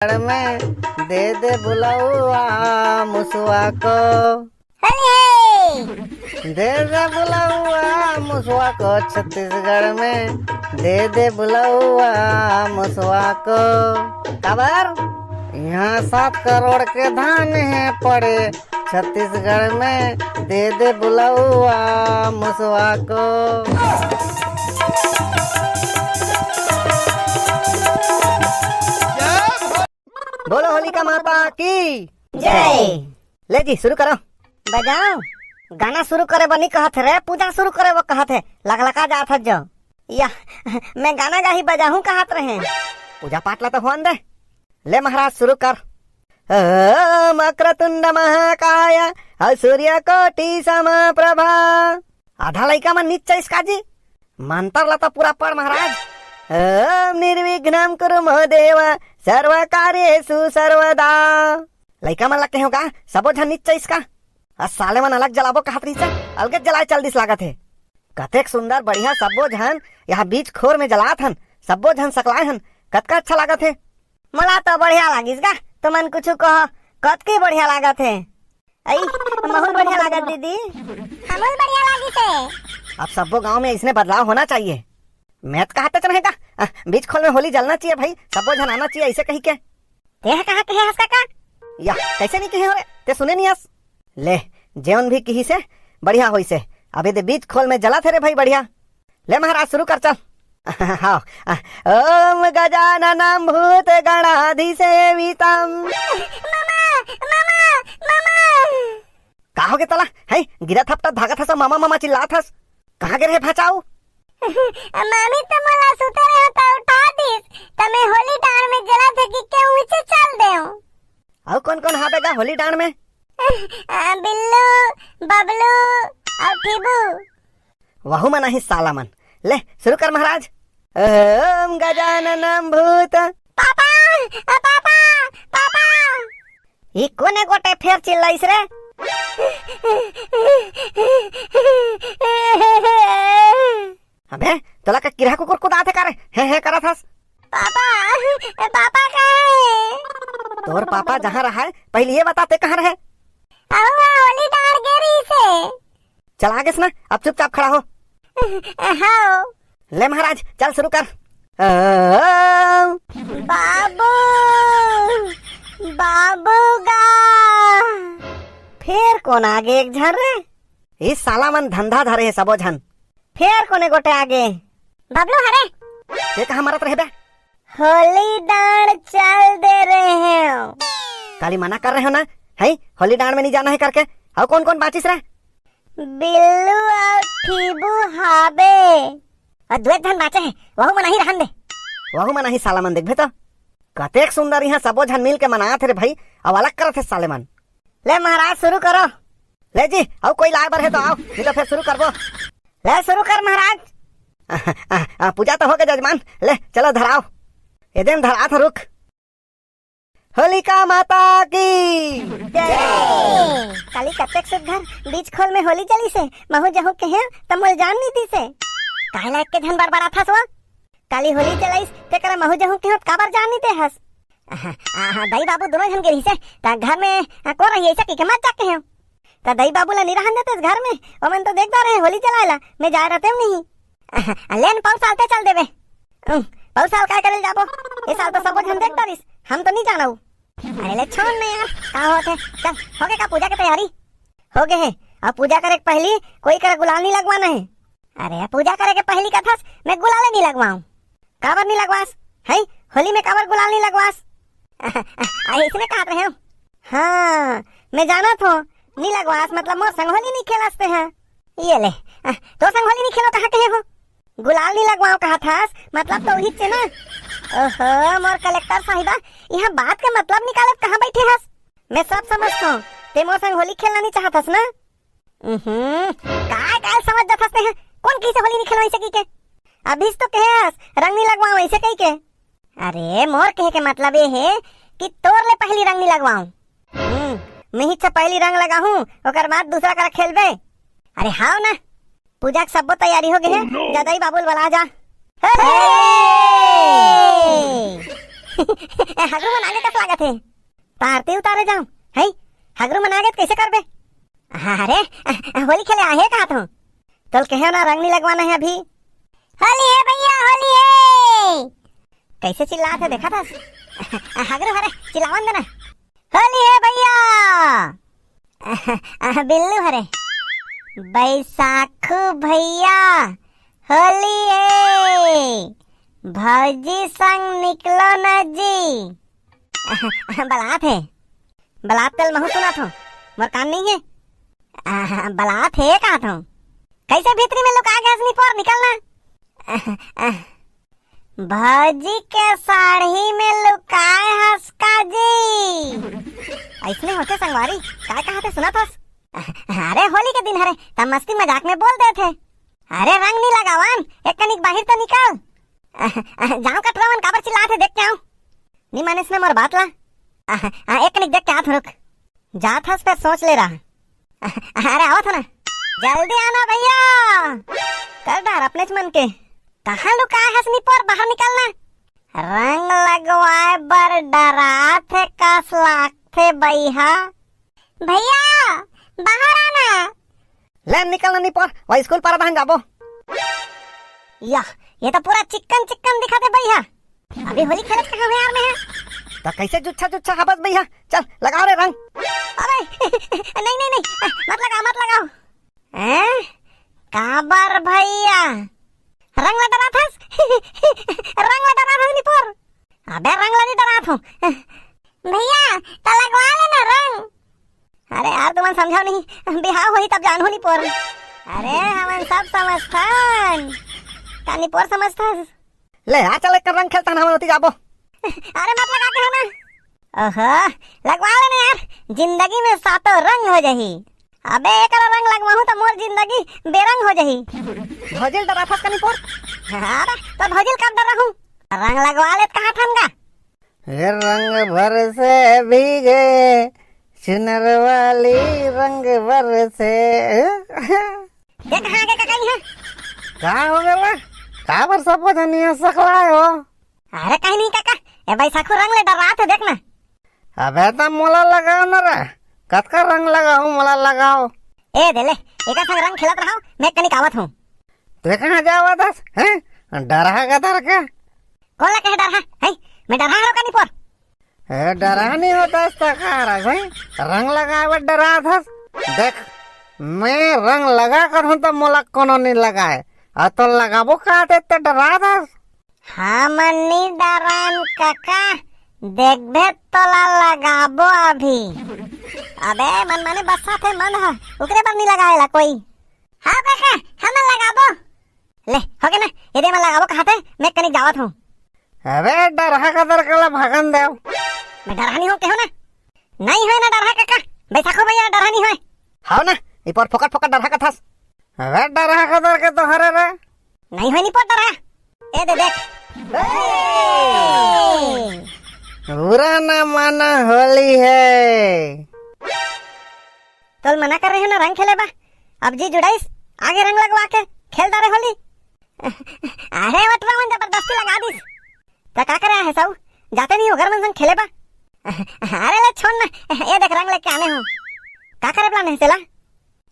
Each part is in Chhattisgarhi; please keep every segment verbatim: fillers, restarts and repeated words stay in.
छत्तीसगढ़ में दे दे बुलौआ मुसवा को। अरे! दे दे बुलौआ मुसवा को छत्तीसगढ़ में, दे दे बुलौआ मुसवा को। काबर? यहाँ सात करोड़ के धान हे पड़े छत्तीसगढ़ में, दे दे बुलौआ मुसवा को। बोलो होलिका माता की जय। ले जी, शुरू करो। बजाओ। गाना शुरू करे बर नहीं कहत हे रे, पूजा शुरू करे बर कहत हे। लकलका जात हे जो। या, मैं गाना गाही बजाहूँ कहत रहे। पूजा पाठ ला तो होन दे। ले महाराज, शुरू कर। ओम वक्रतुंड महाकाय सूर्य कोटि समप्रभा। आधा लइका मन निच चइस का जी। मंत्र ला तो पूरा पढ़ महाराज। ओम निर्विघ्नं कुरु मो देव सर्व कार्येषु सर्वदा। लइका मन ला कहे हों का, सबो झन निच चइस का। अ साले मन अलग जलाबो कहत रहिस हे, अलगे जलाए चल दिस लागत हे। कतेक सुंदर बढ़िया सबो झन यहाँ बीच खोर में जलात हन, सबो झन सकलाए हन, कतका अच्छा लागत हे। मोला तो बढ़िया लागिस गा, तुमन कुछु कहो, कतकी बढ़िया लागत हे। अई, महूल बढ़िया लागत दीदी। हमूल बढ़िया लागिस हे। अब सब्बो गांव में इसने बदलाव होना चाहिए। मैं तो कहत रहें का, अ, बीच खोल में होली जलना चाहिए भाई, सब्बो झन आना चाहिए, ऐसे कही के। तें कहा कहे हस काका? या, कैसे नहीं कहे हो रे? ते सुने नहीं हस? ले, जेवन भी कही से, बढ़िया होई से। अबे दे बीच खोल में जलत हे रे भाई, बढ़िया। ले महाराज, शुरू कर, चल। हाँ, ओम गजाननम भूत गणाधिसेवितम। मामा, मामा, मामा। का हो गे तोला? हैं, गिरत हपटत भागत हस, मामा, मामा चिल्लात हस। कहाँ गे रहे भाचाऊ? मामी तो मोला सुते रहे त उठा दिस, त मैं होली डांड़ में जलत हे कि के ऊंचे चल देव। अउ कौन कौन हाबे गा होली डांड़ में? आ, बिल्लू, बबलू अउ ठीबू। वहू मन आही साला मन। ले, शुरू कर महाराज। ओम गजाननम भूत। पापा, आ, पापा, पापा। ई कोने गोटे फेर चिल्लाइस रे? अबे, तोला का किरहा कुकुर कुदात हे का रे? हे, हे करत हस? पापा, पापा कहाँ हे? तोर पापा जहाँ रहा है, पहले ये बता, ते कहाँ रहे? अहू हा होली डांड़ गे रहिस हे। चल आ गेस ना, अब चुपचाप खड़ा हो। हाँ। ले महाराज, चल शुरू कर। आ, बाबू, बाबू गा। फेर कोन आगे एक झन रे? ई साला मन धंधा धरे हे सबो झन। फेर कोने गोटे आगे? बबलू हरे। ते कहाँ मरत रहे बे? होली डांड़ चल दे रहे हो। काली मना कर रहे हो ना, हैं? होली डांड़ में नहीं जाना है करके। अउ कौन कौन बाचिस रे? बिल्लू अउ ठीबू हाबे। अउ दुए झन बाचे हे, वहू मन आही रहन दे। वहू मन आही साला मन, देखबे तो। कतेक सुंदर यहाँ सबो झन मिल के मनात हे रे भाई, अउ अलग करत हे साले मन। ले महाराज, शुरू करो। ले जी, अउ कोई लाए बर हे तो आओ, नहीं तो फेर शुरू करबो। ले शुरू कर महाराज। आ, आ, आ, पूजा तो हो गे जजमान, ले चलो धराओ। एदे म धरात हो, रुक। होलिका माता की जय। काली कतेक सुग्घर बीच खोल में होली जलिस हे, महू जहूँ केहेंव त मोल जान नी दिस हे। काहे ला एके झन बरबरात हस वो? काली होली जलाइस, तेकरा महू जहूँ केहेंव त काबर जान नी दे हस? आहा, आहा, दाई बाबू दूनों झन गे रहिस हे, त घर में, आ, कोन रही अइसे कहिके मत जा केहेंव। त दाई बाबू ला नी रहन देतेस घर में, ओमन तो देख डारे हे होली जलाए ला, मैं जाए रहतेंव नहीं। आहा, लेन पउर साल ते चल देबे। उम, पउर साल काय करे ल जाबो? ए साल तो सबो झन देख डारिस, हम तो नी जानव। अरे ले छोड़ ना यार, का होत हे? चल, हो गे का पूजा के तैयारी? हो गे हे। अब पूजा करे के पहिली कोई करा गुलाल नी लगवाना हे। अरे, पूजा करे के पहिली कथस, मैं गुलाले नी लगवाऊं। काबर नी लगवास? हैं? होली में काबर गुलाल नी लगवास? अरे, इसने कहत रहेंव। हाँ, मैं जानत हों, नी लगवास, मतलब मोर संग होली नी खेलस तें हा। ये ले, आ, तोर संग होली नी खेलों कहा कहे हों? गुलाल नी लगवाओं कहत हस, मतलब तो उहीच हे ना। ओहो, मोर कलेक्टर साहिबा, इहाँ बात के मतलब निकालत कहाँ बइठे हस? मैं सब समझथों, तें मोर संग होली खेलना नी चाहत हस ना? उहुं, काय, काय समझ जाथस तें हा? कोन कहिसे होली नी खेलवाइस कहिके? अभीच तो कहे हस, रंग नी लगवाओं अइसे कहिके। अरे, मोर कहे के मतलब ये हे कि तोर ले पहिली रंग नी लगवाओं। हम्म, मिहिच पहिली रंग लगाहूं, ओकर बाद दूसरा करा खेलबे। अरे हाव ना, पूजा के सब्बो तैयारी हो गे हे, जा दाई बाबू ल बला जा। हे! हगरू मन आगे कस लागत हे। त आरती उतारे जाऊं, है? हगरू मन आगे त कइसे करबे? अरे, होली खेले आहे कहा तो। तोल कहे ना रंग नहीं लगवाना है अभी। होली है भैया, होली है। कइसे चिल्लात हे देखा था? हगरू हरे, चिल्लावन देना। होली है भैया। बिल्लू हरे। बैसाखू भैया, होली है। भौजी संग निकलो न जी। बलात हे। बलात तेल महू सुनात हो। मोर कान नहीं है। बलात हे कहा था। कइसे भीतरी में लुका गया हस निपोर, निकल ना। भौजी के साड़ी में लुकाए हस का जी। अइसने होथे संगवारी, काय कहा थे सुनत हस? अरे होली के दिन हरे, त मस्ती मजाक में बोल देथे। अरे रंग नी लगावन, एक कनिक बाहिर तो निकल। जाओ कटरावन काबर चिल्लात हे देख के आऊं। नी मानिस ना मोर बात ला। एक कनिक देख के आत हूं रुक। जात हस फेर सोच ले रहा। अरे आवत हो ना। जल्दी आना भैया। कर डार अपनेच मन के। कहाँ लुकाए हस निपोर, बाहर निकल ना। रंग लगवाए बर डरात हे कस लागथे बइहा। भैया, बाहर आना। ले निकल ना निपोर, वो स्कूल पर बहन जाबो। या, ये तो पूरा चिक्कन चिक्कन दिखा दे भैया। अभी होली खेलत कहाँ हुए यार मैं? तो कैसे जुच्छा जुच्छा हबस भैया? चल लगाओ रे रंग। अबे, नहीं, नहीं, नहीं, मत लगाओ, मत लगाओ। हैं? काबर भैया? रंग ला डरात हस? रंग ला डरात हस निपोर? अबे रंग ला नहीं डरात हूँ। भैया, त लगवा लेना रंग। अरे यार, तुमन समझाओ नहीं, बिहाव होही तब जानहू निपोर। अरे, हमन सब समझथन। का निपोर समझथस? ले, आ चल, एक रंग खेलथन, हमन ओती जाबो। अरे, मत लगा के है ना। ओहो, लगवा लेना यार, जिंदगी में सातों रंग हो जाही। अबे, एकरा रंग लगवाहूं त मोर जिंदगी बेरंग हो जाही। भौजिल डराथस का निपोर? अरे, तो भौजिल कब डराहूं? रंग लगवा लेत कहा थन गा? ये रंग भर से भीगे चुनर वाली रंग भर से। ये कहाँ के ककई है? का हो गया? का बर सब जनिया सकलाए हो? अरे कहीं नहीं काका, ए बैसाखू रंग ले डरात हे देख ना। अबे त मोला लगाओ न रे, कतका रंग लगाओ मोला लगाओ। ए दे ले, एकर संग रंग खेलत रहो, मैं कनिक आवत हूँ। तू कहाँ जावत हस, हैं? डरहा गदर के। कोन ला कहे डरहा, हैं? मैं डरहा हरो का निपोर? ए, डरहा नहीं होता इसका कार है, भाई। रंग लगाए बर डरात हस। देख, मैं रंग लगा कर हूँ तो मोला कोनो नहीं लगाए। आ तो लगाबो का ते, ते डरात हस। हमन नी डरान कका, देखबे तोला लगाबो अभी। अबे मन माने बस्सा थे मन ह, ओकरे बर नी लगाए ला कोई। हाँ कका, हमन लगाबो। ले, हो गे ना, ये दे मन लगाबो कहा थे, मैं कनिक जावत हूँ। अबे डरहा का दर कला भगन देव। मैं डरहा नहीं हो केहू ना। नहीं होय ना डरहा कका, बैसाखू भैया डरहा नहीं होय। हाव ना, ई पर फोकट फोकट डरहा कथस। अबे डरहा का दर के तो हरे रे। नहीं होय निपोर डरहा। ए दे देख। बुरा ना माना होली है। तोल मना कर रहे हो ना रंग खेले बा। अब जी जुड़ाइस, आगे रंग लगवा के खेल डारे होली। अरे वटवा मन जबरदस्ती लगा दिस। त का करे आहे साऊ? जाते नहीं हो घर मन संग खेले बा। अरे ले छोड़ ना, ये देख रंग लेके आने हूँ। का करे plan है तेला?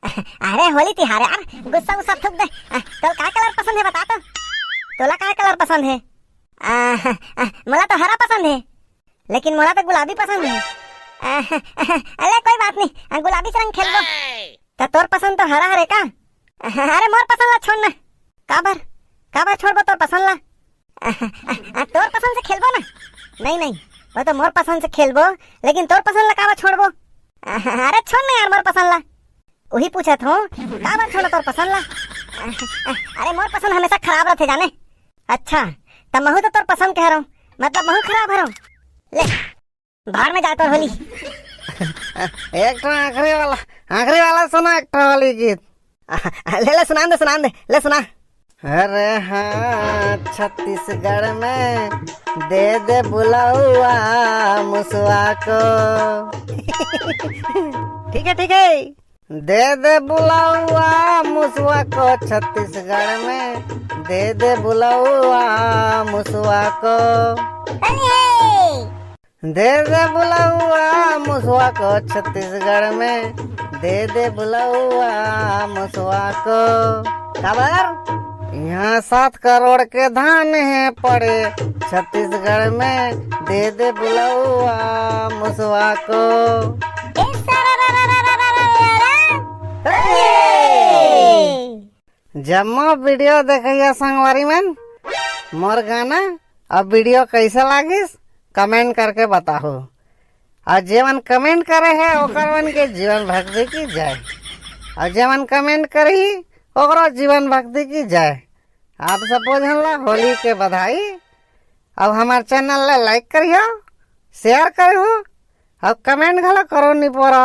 अरे होली तिहार यार, गुस्सा उस्सा थूक दे। तोला का colour पसंद है बता तो? तोला का colour पसंद है? आ, आ, मोला तो हरा पसंद है, लेकिन मोला तो गुलाबी पसंद है। आ, अरे कोई बात नहीं, आ, गुलाबी से रंग खेलबो। त तोर पसंद तो हरा हरे का? अरे मोर पसंद ला छोड़ ना। काबर? काबर छोड़बो तोर पसंद ला? आ, तोर पसंद से खेलबो ना। नहीं नहीं, वो तो मोर पसंद से खेलबो, लेकिन तोर पसंद ला काबर छोड़बो? अरे छोड़ ना यार मोर पसंद ला। उही पूछत हूँ, काबर छोड़ो तोर पसंद ला? अरे मोर पसंद हमेशा खराब रहथे जाने। अच्छा, त महू तो तोर पसंद कह रहा हूँ, मतलब महू खराब हरहूँ। ले, भाड़ में जाए तोर होली। एक ठो आखिरी वाला, आखिरी वाला सुना, एक ठो होली गीत। ले, ले, सुनान दे, सुनान दे, ले सुना। अरे हाँ, छत्तीसगढ़ में दे दे बुलावा मुसवा को। ठीक है, ठीक है। दे दे बुलावा मुसवा को, छत्तीसगढ़ में दे दे बुलावा मुसवा को। अरे, दे दे बुलौआ मुसवा को छत्तीसगढ़ में, दे दे बुलौआ मुसवा को। काबर? यहाँ सात करोड़ के धान हे पड़े छत्तीसगढ़ में, दे दे बुलौआ मुसवा को। जम्मो वीडियो देखइया संगवारी मन, मोर गाना अउ वीडियो कइसे लागिस, कमेंट करके बताहू। अउ जेमन कमेंट करे हे, ओकर मन के जीवन भक्ति की जय। अउ जेमन कमेंट करही, ओकरो जीवन भक्ति की जय। आप सबो झन ला होली के बधाई। अउ हमर चैनल ला लाइक करिहो, शेयर करिहो, अउ कमेंट घलो करो निपोरा।